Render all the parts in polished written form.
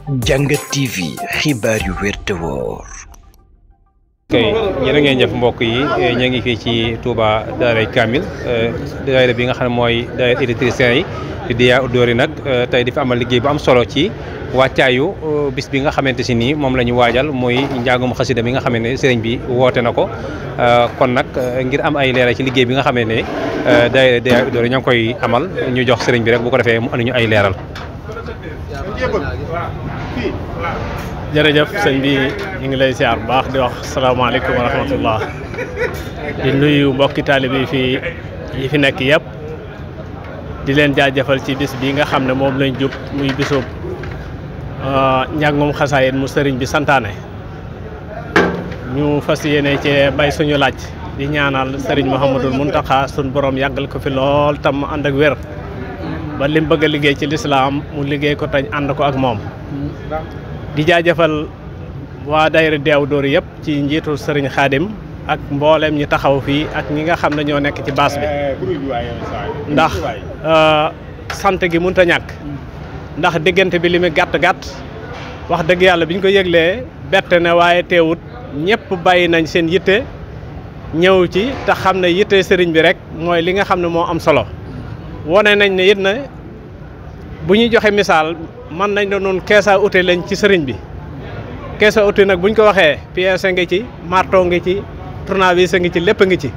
Jàngat TV xibaar yu wér te wóor. kay jërë ngeen jëf mbokk yi ñu ngi fii ci Touba Daaray Kamil daayira bi nga xam ne mooy daayira électricien yi di Diya Dóori nag tey di fi amal liggéey bu am solo ci wàccaayu bis bi nga xamante si nii moom la ñu waajal muy njàngum xasida bi nga xam ne sëriñ bi woote na ko kon nag ngir am ay leeral ci liggéey bi nga xam ne daayira Diya Dóori ñoo ngi koy amal ñu jox sëriñ bi rek bu ko defee mu andi ñu ay leeral. jërëjëf sëñ bi ñu ngi lay siyaar bu baax di wax salaamaaleykum wa rahmatullah di nuyu mbokki taalibe yi fi nekk yëpp di leen jaajëfal ci bis bi nga xam ne moom lañ jub muy bisub njàngum xasaayid mu sëriñ bi santaane ñu fas yéene ci bay suñu laaj di ñaanal sëriñ Mouhamadul Muntaxa suñ borom yàggal ko fi lool tam ànd ak wér ba lim bëgg a liggéey ci lislaam mu liggéey ko tañ ànd ko ak moom di jaajëfal waa daayira Diya Dóori yëpp ci njiitu sëriñ Xaadim ak mboolem ñi taxaw fii ak ñi nga xam ne ñoo nekk ci baas bi ndax sant gi mënut a ñàkk ndax diggante bi li mu gàtt-gàtt wax dëgg yàlla bi ñu ko yëglee bett ne waaye teewut ñëpp bàyyi nañ seen yitte ñëw ci te xam ne yitte sëriñ bi rek mooy li nga xam ne moo am solo wone nañ ne it na bu ñuy joxe misaal mën nañ la noonu keesa outil lañ ci sëriñ bi keesa outil nag buñ ko waxee pièce ngi ci marteau ngi ci tournevis ngi ci lépp ngi ci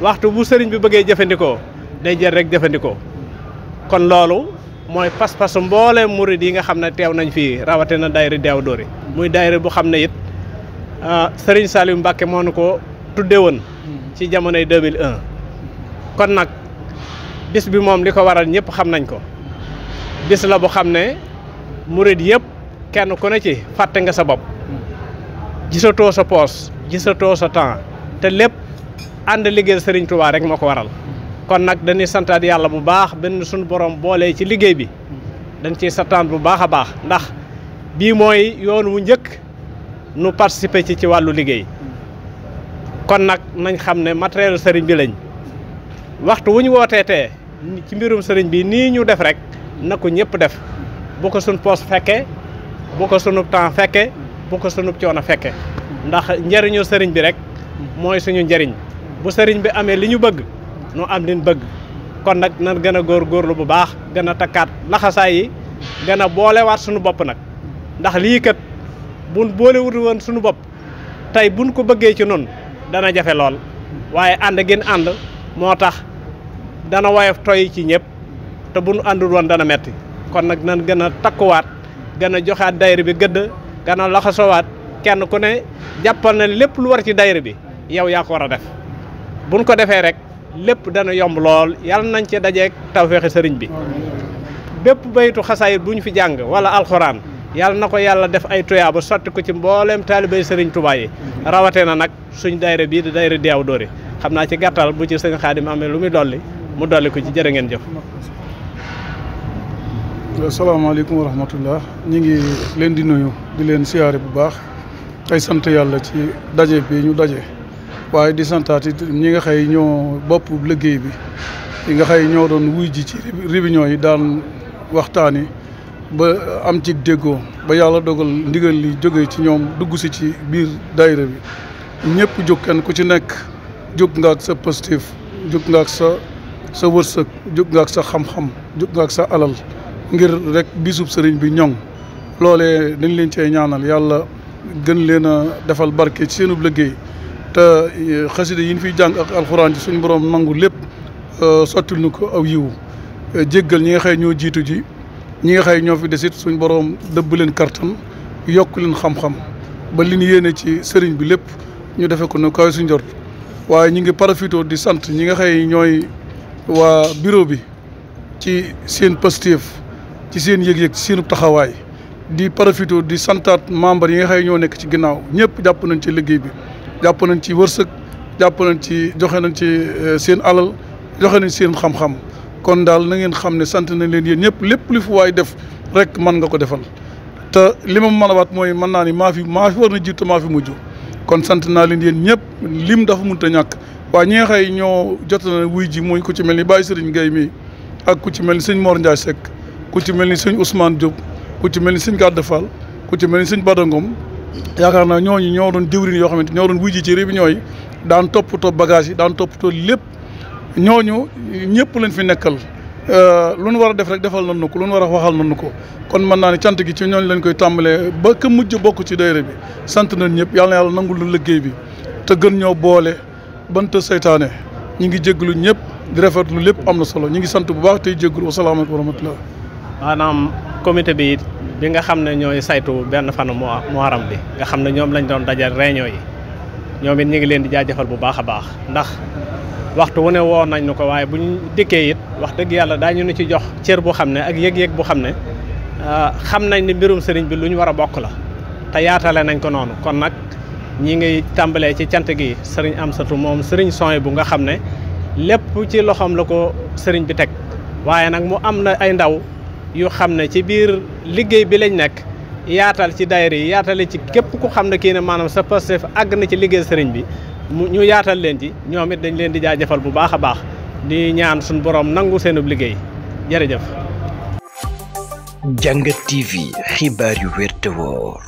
waxtu bu sëriñ bi bëggee jëfandikoo day jël rek jëfandikoo kon loolu mooy pas-pasu mbooleem murid yi nga xam ne teew nañ fii rawatina daayira Diya Dóori muy daayira bu xam ne it sëriñ Saliou Mbacke moo nu ko tudde woon ci jamonoy 2001 kon nag bis bi moom li ko waral ñëpp xam nañ ko bis la bu xam ne murid yëpp kenn ku ne ci fàtte nga sa bopp gisatoo sa poos gisatoo sa temps te lépp ànd liggéey Sëriñ Tuubaa rek moo ko waral kon nag dañuy santaat yàlla bu baax benn suñu borom boolee ci liggéey bi dañ ciy santaat bu baax a baax ndax bii mooy yoon wu njëkk nu participer ci wàllu liggéey kon nag nañ xam ne matériel sëriñ bi lañ waxtu wu ñu wooteetee ci mbirum sëriñ bi nii ñu def rek na ko ñëpp def bu ko suñ poos fekke bu ko sunub temps fekke bu ko sunub coono fekke ndax njëriñu sëriñ bi rek mooy suñu njëriñ bu sëriñ bi amee li ñu bëgg nu am liñ bëgg kon nag nan gën a góorgóorlu bu baax gën a takkaat laxasaay yi gën a boolewaat suñu bopp nag ndax lii kat buñ boolewut woon suñu bopp tey buñ ko bëggee ci nun dana jafe lool waaye ànd gën ànd moo tax dana woyof toy ci ñëpp te bu nu àndul woon dana metti kon nag nan gën a takkuwaat gën a joxaat daayira bi gëdd gën a laxasowaat kenn ku ne jàppal na lépp lu war ci daayira bi yow yaa ko war a def buñ ko defee rek lépp dana yomb lool yàlla nañ ci dajeek tawfeexi sëriñ bi bépp baytu xasaayit bu ñu fi jàng wala alxuraan yàlla na ko yàlla def ay tuyaaba sotti ko ci mbooleem taalibey sëriñ Tuubaa yi rawatee na nag suñ daayira bii di daayira Diya Dóori xam naa ci gàttal bu ci sëñ Xaadim amee lu muy dolli mu dolli ko ci jërë ngeen jëf. asalaamaaleykum wa rahmatullah ñu ngi leen di nuyu di leen siyaare bu baax tey sant yàlla ci daje bi ñu daje waaye di santaat it ñi nga xëy ñoo bopp liggéey bi ñi nga xëy ñoo doon wuy ji ci réunion yi daan waxtaani ba am ci déggoo ba yàlla dogal ndigal li jógee ci ñoom dugg si ci biir daayira bi ñëpp jóg kenn ku ci nekk jóg nga ak sa positif jóg nga ak sa wërsëg jóg nga ak sa xam-xam jóg nga ak sa alal ngir rek bisub sëriñ bi ñoŋ loolee dañ leen cee ñaanal yàlla gën leen a defal barke ci seenub liggéey te xasida yi ñu fiy jàng ak alxuraan ci suñu borom nangu lépp sottil nu ko aw yiwu jéggal ñi nga xëy ñoo jiitu ji ñi nga xëy ñoo fi desit suñu borom dëbb leen kartan yokk leen xam-xam ba li ñu yéene ci sëriñ bi lépp ñu defe ko ne kaw su njort waaye ñu ngi profité di sant ñi nga xëy ñooy waa bureau bi ci seen positif ci seen yëg-yëg ci seenu taxawaay di profité di santaat membre yi nga xëy ñoo nekk ci ginnaaw ñëpp jàpp nañ ci liggéey bi jàpp nañ ci wërsëg jàpp nañ ci joxe nañ ci seen alal joxe nañ seen xam-xam kon daal na ngeen xam ne sant nañ leen yéen ñëpp lépp li fu waay def rek mën nga ko defal te li ma mën a waat mooy mën naa ni maa fi war na jiitu maa fi mujj kon sant naa leen yéen ñëpp lim dafa mënut a ñàkk waaye ñi nga xëy ñoo jot na wuy ji mooy ku ci mel ni Baye Serigne Gueye mi ak ku ci mel ni sëñ Mor Ndiaye Seck ku ci mel ni sëñ Ousmane Diop ku ci mel ni sëñ Gadda Fall ku ci mel ni sëñ Bada Ngom yaakaar naa ñooñu ñoo doon jëwriñ yoo xamante ñoo doon wuy ji ci réunion yi daan toppatoo bagage yi daan toppatoo lépp ñooñu ñëpp lañ fi nekkal lu nu war a def rek defal nañu ko lu nu war a waxal nañu ko kon mën naa ne cant gi ci ñooñu lañ koy tàmbalee ba ka mujj bokk ci daayira bi sant nañ ñëpp yàlla na yàlla nangul lu liggéey bi te gën ñoo boole banta seytaane ñi ngi jégalu ñëpp di rafetlu lépp am na solo ñi ngi sant bu baax tey jégalu wasalaamaaleykum wa rahmatulah. maanaam comité bi nga xam ne ñooy saytu benn fanu Muharram bi nga xam ne ñoom lañ doon dajal réunion yi ñoom it ñu ngi leen di jaajëfal bu baax a baax ndax waxtu wu ne woo nañ ñu ko waaye bu ñu dikkee it wax dëgg yàlla daañu ñu ci jox cër boo xam ne ak yëg-yëg boo xam ne xam nañ ne mbirum sëriñ bi lu ñu war a bokk la te yaatale nañ ko noonu kon nag ñi ngi tàmbalee ci cant gi sëriñ Amsatu moom sëriñ Soy bu nga xam ne lépp ci loxoom la ko sëriñ bi teg waaye nag mu am na ay ndaw yu xam ne ci biir liggéey bi lañ nekk yaatal ci daayira yi yaatale ci képp ku xam ne kii ne maanaam sa Pastef àgg na ci liggéey sëriñ bi ñu yaatal leen ci ñoom it dañ leen di jaajëfal bu baax a baax di ñaan suñu borom nangu seenub liggéey jërëjëf. Jàngat TV xibaar yu wér te wóor.